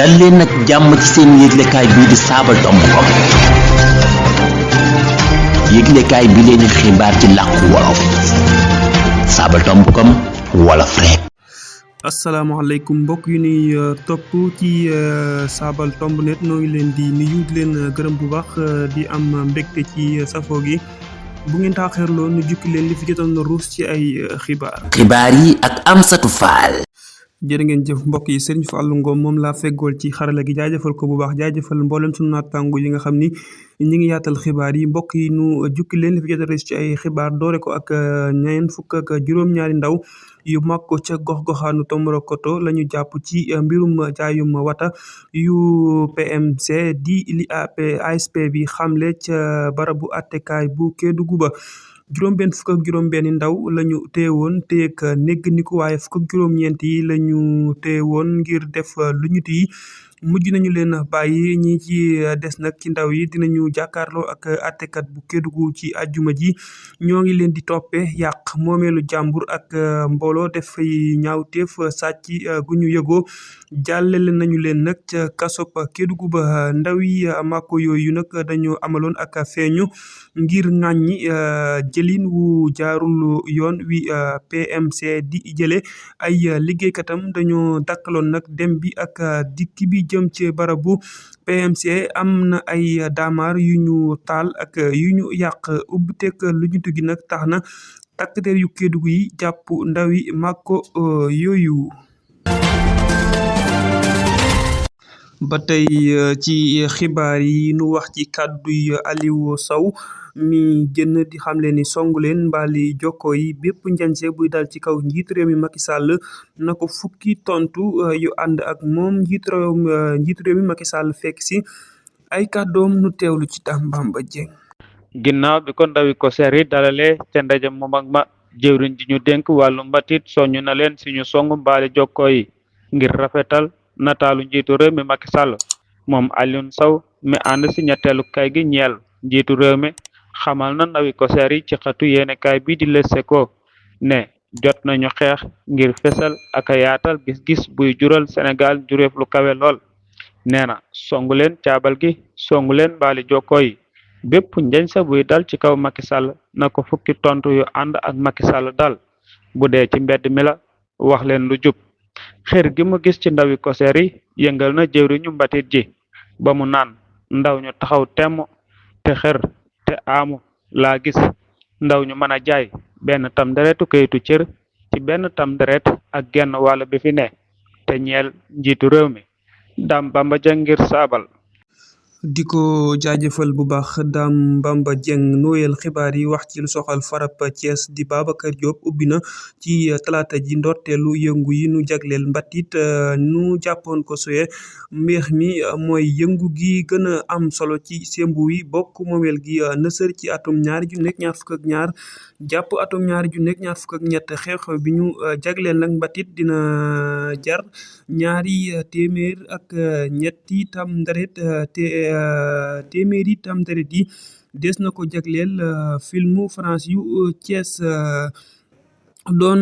dal leen nag jàmm ci seen yëglekaay bii di Sabadombcom yëglekaay bi leen xibaar ci làkku wolof Sabadombcom wolof rek. asalaamaaleykum mbokk yu nuy topp ci Sabadombnet noo ngi leen di nuyu di leen gërëm bu baax di am mbégte ci safoo gi bu ngeen taaxeerloo nu jukki leen li fi jotoon na ruus ci ay xibaar yi ak Amsatou Fall. jërë ngeen jëf mbokk yi Serigne Fallou Ngom moom laa feggool ci xarala gi jaajëfal ko bu baax jaajëfal mboolem sunu naataango yi nga xam ni ñi ngi yaatal xibaar yi mbokk yi nu jukki leen li fi jot a ruus ci ay xibaar doore ko ak ñeent fukk ak juróom-ñaari ndaw yu mag ko ca gox-goxaanu Tomboronkoto la ñu jàpp ci mbirum jaayum wata yu PMC di li ASP bi xamle ca barabu attekaay bu Kédougou ba juróom-benn fukk ak juróom-benn ndaw la ñu téewoon téeg négg ni ko waaye fukk ak juróom-ñeent yi la ñu téewoon ngir def lu ñu yi mujj nañu leen bàyyi ñi ci des nag ci ndaw yi dinañu jàkkaarloo ak àttekat bu Kédougou ci àjjuma ji ñoo ngi leen di toppee yàq moomeelu jàmbur ak mbooloo def fay ñaawteef sàcc gu ñu yëgoo jàllale nañu leen nag ca kasop Kédougou ba ndaw yi màkko yooyu nag dañoo amaloon ak feeñu ngir ŋàññi jëlin wu jaarul yoon wi PMC di jële ay liggéeykatam dañoo dakkaloon nag dem bi ak dikk bi jëm ci barabu PMC am na ay daamaar yu ñu taal ak yu ñu yàq ubbiteeg lu ñu gi nag tax na takk der yu Kédougou yi jàpp ndawi màkko yooyu. ba tey ci xibaar yi nu wax ci kàdduy Aliou Sow mi génn di xamle ni songu leen mbaali jokko yi bépp njañse buy dal ci kaw njiit réew mi Macky Sall na ko fukki tontu yu ànd ak moom njiit réew mi Macky Sall fekk si ay kàddoom nu teewlu ci Bamba Dieng. ginnaaw bi ko ndawi ko seer yi dalale ca ndaje mu mag ma jëwriñ ji ñu dénk wàllu mbatit soñu na leen si ñu song mbaali jokko yi ngir rafetal nataalu njiitu réew mi Macky Sall moom Aliou Sow mi ànd si ñetteelu kay gi ñeel njiitu réew mi xamal na ndawi koseer yi ci xatu yéenekaay bi di Les Échos ne jot nañu xeex ngir fesal ak a yaatal gis-gis buy jural Sénégal jureef lu kawe lool nee na songu leen caabal gi songu leen mbaali jokko yi bépp njañ sa buy dal ci kaw Macky Sall na ko fukki tontu yu ànd ak Macky Sall dal bu dee ci mbedd mi la wax leen lu jub xër gi mu gis ci ndawi koseer yi yëngal na jëwriñu mbatit ji ba mu naan ndaw ñu taxaw temm te xër te aamu laa gis ndaw ñu mën a jaay benn tam deretu kayitu cër ci benn tam deret ak genn wàll bi fi ne te ñeel njiitu réew mi Dame Bamba Dieng ngir saabal. di ko jaajëfal bu baax Dame Bamba Dieng nooyal xibaar yi wax ci lu soxal farab Thiès di Babacar Diop ubbi na ci talaata ji ndorteelu yëngu yi nu jagleel mbatit nu jàppoon ko suye mbir mi mooy yëngu gi gën a am solo ci sembu wi bokk moomeel gi nësër ci atum 2022 jàpp atum 2023 xew-xew bi ñu jagleel nag mbatit dina jar $200 ak ñetti tam ndaret téeméeri tam deret yi des na ko jagleel filmu France yu Thiès doon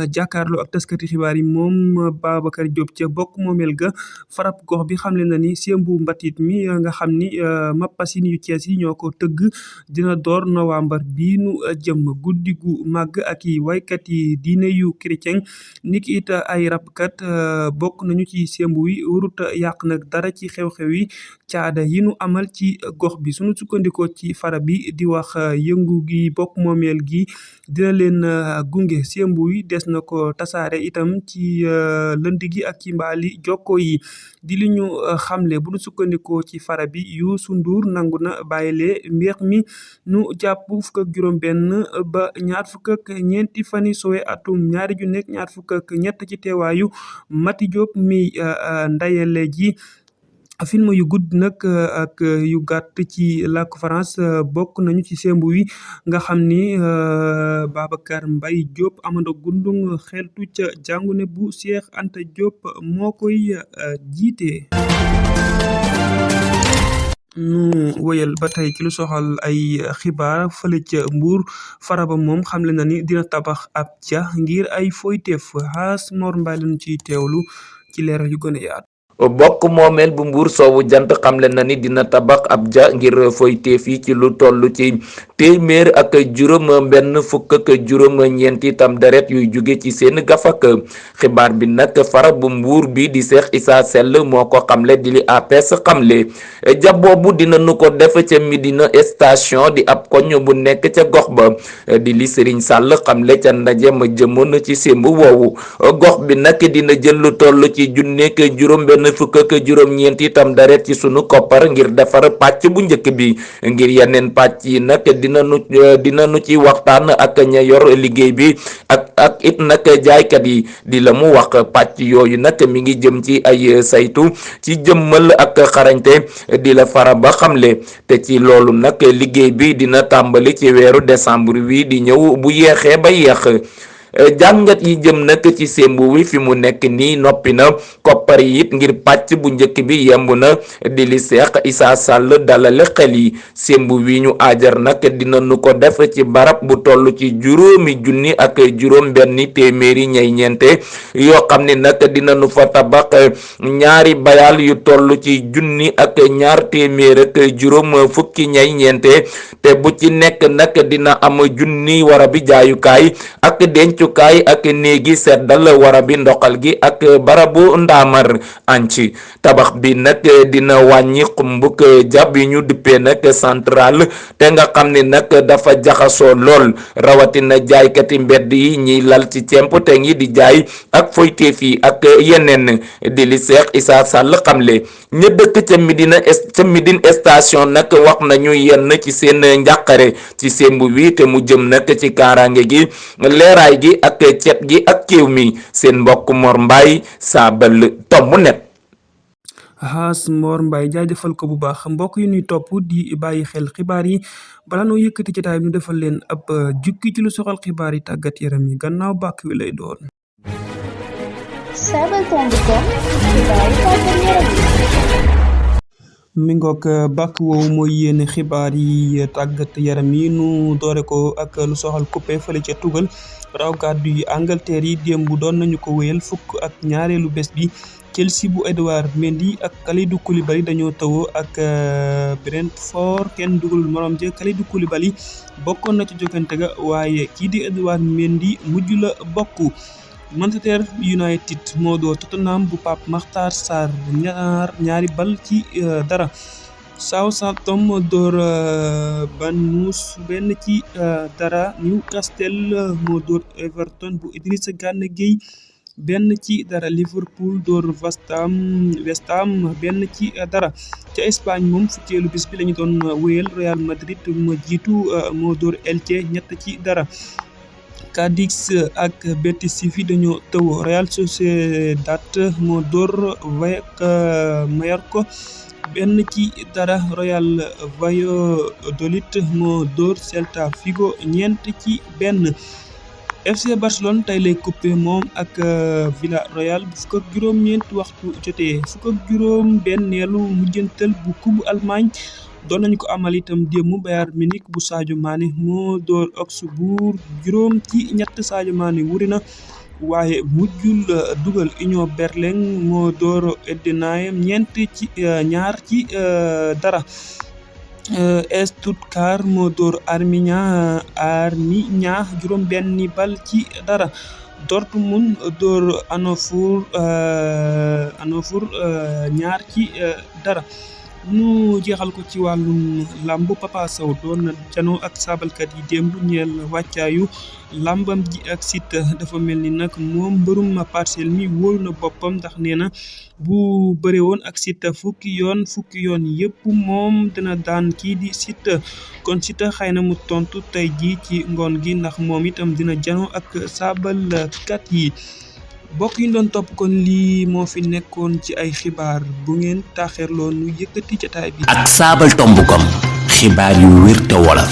jàkkaarloo ak taskati xibaar yi moom Babacar Diop ca bokk moomeel ga farab gox bi xamle na ni sembu mbatit mi nga xam ni mappasin yu Thiès yi ñoo ko tëgg dina door novembre bii nu jëm guddi gu màgg ak i waykat yi diine yu chrétien niki it ay rapkat bokk nañu ci sembu yi warut yàq nag dara ci xew-xew yi caada yi nu amal ci gox bi sunu sukkandikoo ci farab bi di wax yëngu gi bokk moomeel gi dina leen gunge sembu yi des na ko tasaare itam ci lënd gi ak ci mbaali jokko yi di li ñu xamle bu nu sukkandikoo ci fara bi Youssou Ndour nangu na bàyyile mbir mi nu jàpp fukk ak juróom-benn ba ñaar fukk ak ñeenti fani sowe atum 2023 ci teewaayu Mati Diop mi ndayele ji film yu gudd nag ak yu gàtt ci làkku France bokk nañu ci sembu wi nga xam ni Babacar Mbaye Diop Amanda Gundung xeltu ca jàngune bu Cheikh Anta Diop moo koy jiite. nu wëyal ba tey ci lu soxal ay xibaar fële ca Mbuur Faraba moom xamle na ni dina tabax ab ca ngir ay foyteef Xaas Mor Mbaye lañu ciy teewlu ci leeral yu gën a yaatu. bokk moomeel bu Mbour soowu jant xamle na ni dina tabax ab ja ngir foyteef yi ci lu toll ci téeméer ak juróom benn fukk ak juróom ñeenti tam deret yuy jóge ci seen gafak. xibaar bi nag fara bu Mbour bi di Cheikh Issa Sall moo ko xamle di li APS xamle. ja boobu dina nu ko def ca Médina station di ab koñ bu nekk ca gox ba di li Serigne Sall xamle ca ndaje ma jëmoon ci sémb woowu. gox bi nag dina jël lu toll ci junneek juróom benn fukk ak juróom ñeenti tam daret ci sunu koppar ngir defar pàcc bu njëkk bi. ngir yeneen pàcc yi nag dina nu ci waxtaan ak ña yor liggéey bi ak it nag jaaykat yi di la mu wax. pàcc yooyu nag mi ngi jëm ci ay saytu ci jëmmal ak xarañte di la fara ba xamle te ci loolu nag liggéey bi dina tàmbali ci weeru décembre wi di ñëw bu yeexee ba yeex. jàngat yi jëm nag ci sémbu wi fi mu nekk nii noppi na koppar yi it ngir pàcc bu njëkk bi yemb na di li Cheikh Issa Sall dalale xel yi. sémbu wi ñu aajar nag dina nu ko def ci barab bu toll ci juróomi junni ak juróom benni téeméeri ñay ñeente yoo xam ne nag dina nu fa tabax ñaari bayal yu toll ci junni ak ñaar téeméer ak juróom fukki ñay ñeente te bu ci nekk nag dina am junni warabi jaayukaay ak dencukaay ak néegi seddal warabi ndoxal gi ak barabu ndaamar anc. tabax bi nag dina wàññi xumbuk jab yi ñu duppee nag central te nga xam ne nag dafa jaxasoo lool rawatina jaaykati mbedd yi ñiy lal ci cemp te ngi di jaay ak foyteef yi ak yeneen di li Cheikh Issa Sall xamle. ña dëkk ca Médine station nag wax nañu yenn ci seen njàqare ci sémb wi te mu jëm nag ci kaaraange gi leeraay gi ak cet gi ak kéew mi. seen mbokk Mor Mbaye Saabal Tomb Net. Haas Mor Mbaye jaajëfal ko bu baax mbokk yi ñuy topp di bàyyi xel xibaar yi bala noo yëkkati jotaay bi ñu defal leen ab jukki ci lu soxal xibaar yi tàggat yaram yi gannaaw bàkk wi lay doon. mi ngoog bàkk woowu mooy yéene xibaar yi tàggat yaram yi nu doore ko ak lu soxal coupé fële ca tugal raw gàddu yi Angleterre yi démb doon nañu ko wéyal fukk ak ñaareelu bés bi. Chelsea bu Edouard Mendy ak Kalidou Koulibaly dañoo tawoo ak Brentford kenn dugalul morom ja Kalidou Koulibaly bokkoon na ci jokante ga waaye kii di Edouard Mendy mujj la bokk. Manchester United moo door Tottenham bu Pape Makhtar Sarr ñaari bal ci dara. Southampton moo door Bournemouth benn ci dara. Newcastle moo door Everton bu Idrissa Gana Gueye benn ci dara. Liverpool door West Ham benn ci dara. ca Espagne moom fukkeelu bis bi lañu doon wéyal Real Madrid moo jiitu moo door Elche ñett ci dara. Cadix ak Betis Séville dañoo tëw. Real Sociedad moo door Mallorca benn ci dara. Real Valladolid moo door Celta Vigo ñeent ci benn. FC Barcelone tey lay coupé moom ak Villarreal bu fukk ak juróom-ñeent waxtu jotee. fukk ak juróom benneelu mujjantal bu coupe Allemagne doon nañu ko amal itam démb. Bayern Munich bu Sadio Mané moo door Augsbourg juróom ci ñett. Sadio Mané wuri na waaye mujjul dugal. Union Berlin moo door Heidenheim ñaar ci dara. Stuttgart moo door Arminia juróom benni bal ci dara. Dortmund door Hannover ñaar ci dara. nu jeexal ko ci wàllum làmb. Papa Sow doon na janoo ak saabalkat yi démb ñeel wàccaayu làmbam ji ak Siteu. dafa mel ni nag moom mbërum Parcelles mi wóolu na boppam ndax nee na bu bëre woon ak Siteu fukki yoon yëpp moom dina daan kii di Siteu. kon Siteu xëy na mu tontu tey jii ci ngoon gi ndax moom itam dina janoo ak saabalkat yi. bokk yi doon topp kon lii moo fi nekkoon ci ay xibaar bu ngeen taaxeerloo nu yëkkati jotaay bi. ak saabal tomb.com xibaar yu wér te wolof.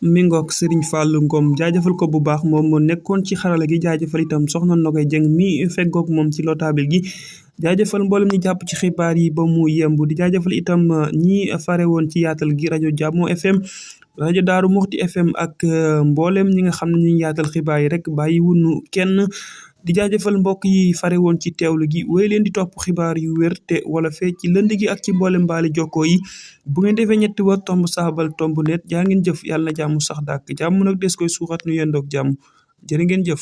mi ngoog Serigne Fallou Ngom jaajëfal ko bu baax moom moo nekkoon ci xarala gi jaajëfal itam soxna Nogay Jeng mi feggoog moom ci lotaabil gi. jaajëfal mboolem ñi jàpp ci xibaar yi ba mu yemb di jaajëfal itam ñi fare woon ci yaatal gi rajo Jàmmo FM. rajo Daaru Muxti FM ak mboolem ñi nga xam ne ñu yaatal xibaar yi rek bàyyi wunu kenn di jaajëfal mbokk yi fare woon ci teewlu gi wéy leen di topp xibaar yu wér te wala fee ci lënd gi ak ci mboolem mbaali jokkoo yi bu ngeen defee ñetti wa tomb saabal tomb net jaa ngeen jëf yàlla na jàmm sax dàkk jàmm nag des koy suuxat nu yendoog jàmm jërë ngeen jëf